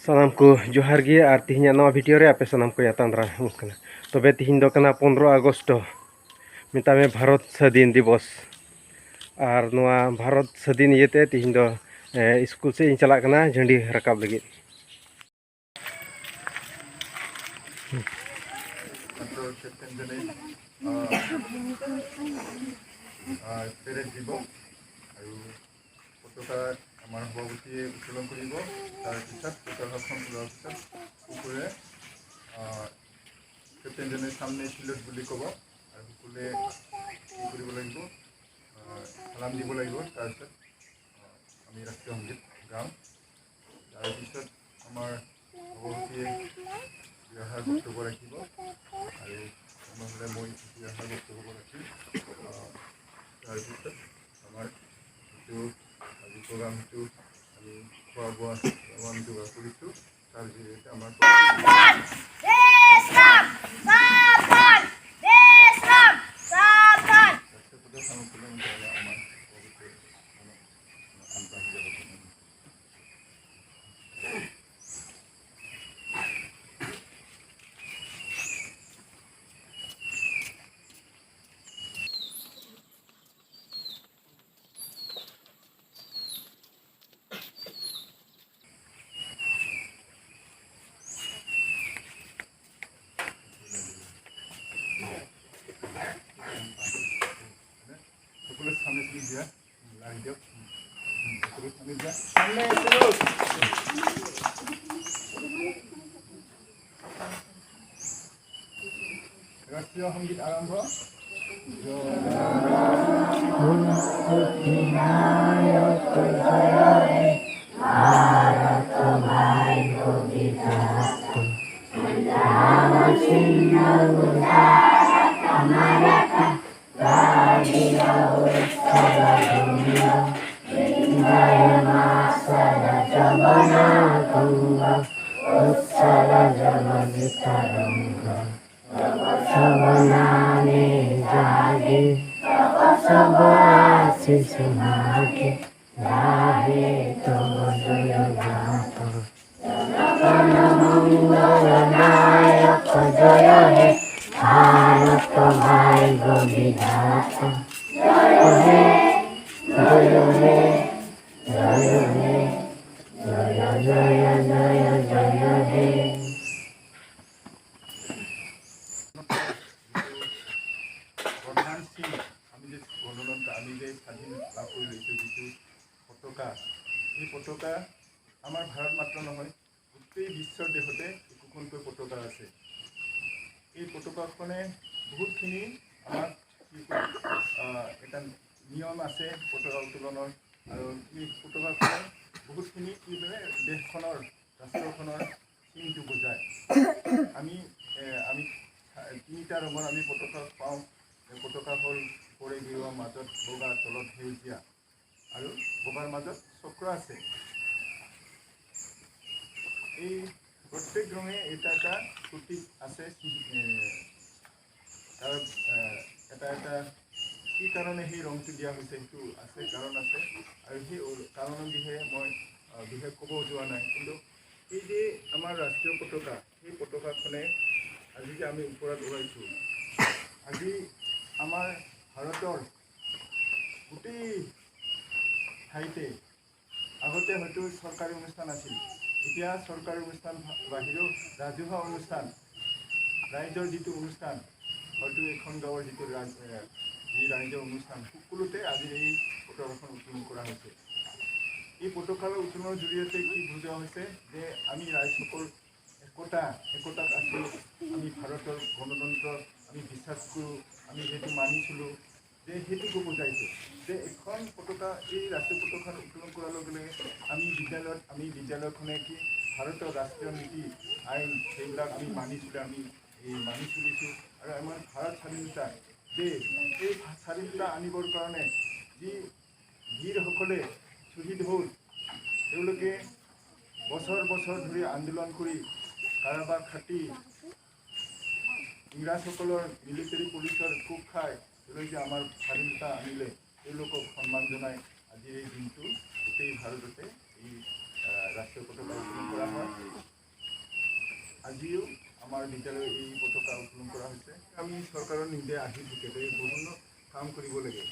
सानाम को जोहार गे और तिहिnya नवा भिडियो रे आपे सानाम को यातान दाराम कना। तबे तिहिन दो कना 15 अगस्त मितामे भारत स्वाधीन दिवस और नवा भारत स्वाधीन इयते तिहिन दो स्कूल से इन चला कना झंडी रकाब लगी। পতাকা আমাৰ সভাপতিয়ে উত্তোলন কৰিব, তাৰপিছত পতাকাখন তোলাৰ পিছত সকলোৱে কেপ্টেইনজনে সামনে চিলট বুলি ক'ব আৰু সকলোৱে কি কৰিব লাগিব, চালাম দিব লাগিব। তাৰপিছত আমি ৰাষ্ট্ৰীয় সংগীত গাম। তাৰপিছত আমাৰ সভাপতিয়ে দুআষাৰ বক্তব্য ৰাখিব আৰু নহ'লে মই দুআষাৰ বক্তব্য ৰাখিম। তাৰপিছত আমাৰ যিটো আজি প্ৰগ্ৰামটো আমি খোৱা বোৱা আমি যোগাৰ কৰিছোঁ, তাৰ জৰিয়তে আমাৰ ৰাষ্ট্ৰীয় পতাকা উত্তোলন কাৰণে আমাৰ সভাপতিয়ে আগবাঢ়ি যাব। সকলোৱে সামনে চলি দিয়া, লাৰি দিয়ক, সকলোৱে সামনে দিয়া। ৰাষ্ট্ৰীয় সংগীত আৰম্ভ। প্ৰধান চিন আমি যে গণতন্ত্ৰ, আমি যে স্বাধীন লাভ কৰি লৈছোঁ যিটো পতাকা, এই পতাকা আমাৰ ভাৰত মাত্ৰ নহয়, গোটেই বিশ্বৰ দেশতে একোখনকৈ পতাকা আছে। এই পতাকাখনে বহুতখিনি আমাক কি এটা নিয়ম আছে পতাকা উত্তোলনৰ, আৰু এই পতাকাখনে বহুতখিনি কি কৰে দেশখনৰ ৰাষ্ট্ৰখনৰ চিনটো বুজায়। আমি আমি তিনিটা ৰঙৰ আমি পতাকা পাওঁ। পতাকা হ'ল ওপৰে গেৰুৱা, মাজত বগা, তলত সেউজীয়া, আৰু বগাৰ মাজত চক্ৰ আছে। এই প্ৰত্যেক ৰঙে এটা এটা প্ৰতীক আছে, তাৰ এটা এটা কি কাৰণে সেই ৰংটো দিয়া হৈছে সেইটো আছে, কাৰণ আছে, আৰু সেই কাৰণৰ বিষয়ে মই বিশেষ ক'ব যোৱা নাই। কিন্তু এই যে আমাৰ ৰাষ্ট্ৰীয় পতাকা, সেই পতাকাখনে আজি যে আমি ওপৰত উৰাইছোঁ, আজি আমাৰ ভাৰতৰ গোটেই ঠাইতে আগতে হয়তো চৰকাৰী অনুষ্ঠান আছিল, এতিয়া চৰকাৰী অনুষ্ঠান বাহিৰেও ৰাজহুৱা অনুষ্ঠান, ৰাইজৰ যিটো অনুষ্ঠান, হয়তো এখন গাঁৱৰ যিটো যি ৰাইজৰ অনুষ্ঠান, সকলোতে আজিৰ এই পতাকাখন উত্তোলন কৰা হৈছে। এই পতাকা উত্তোলনৰ জৰিয়তে কি বুজোৱা হৈছে যে আমি ৰাইজসকল একতাত আছোঁ, আমি ভাৰতৰ গণতন্ত্ৰ আমি বিশ্বাস কৰোঁ, আমি সেইটো মানি চলোঁ, যে সেইটোকো বুজাইছে যে এখন পতাকা, এই ৰাষ্ট্ৰীয় পতাকাখন উত্তোলন কৰাৰ লগে লগে আমি বিদ্যালয়ত, আমি বিদ্যালয়খনে কি ভাৰতৰ ৰাষ্ট্ৰীয় নীতি আইন সেইবিলাক আমি মানি চলোঁ, আমি এই মানি চলিছোঁ। আৰু আমাৰ ভাৰত স্বাধীনতা যে এই স্বাধীনতা আনিবৰ কাৰণে যি বীৰসকলে শ্বহীদ হ'ল, তেওঁলোকে বছৰ বছৰ ধৰি আন্দোলন কৰি কাৰাবাস খাটি ইংৰাজসকলৰ মিলিটাৰী পুলিচৰ কোব খাই তেওঁলোকে আমাৰ স্বাধীনতা আনিলে, তেওঁলোকক সন্মান জনাই আজিৰ এই দিনটো গোটেই ভাৰততে এই ৰাষ্ট্ৰীয় পতাকা উত্তোলন কৰা হয়। বিদ্যালয়ৰ এই পতাকা উত্তোলন কৰা হৈছে। আমি চৰকাৰৰ নিৰ্দেশ আহি থাকে, বিভিন্ন কাম কৰিব লাগে।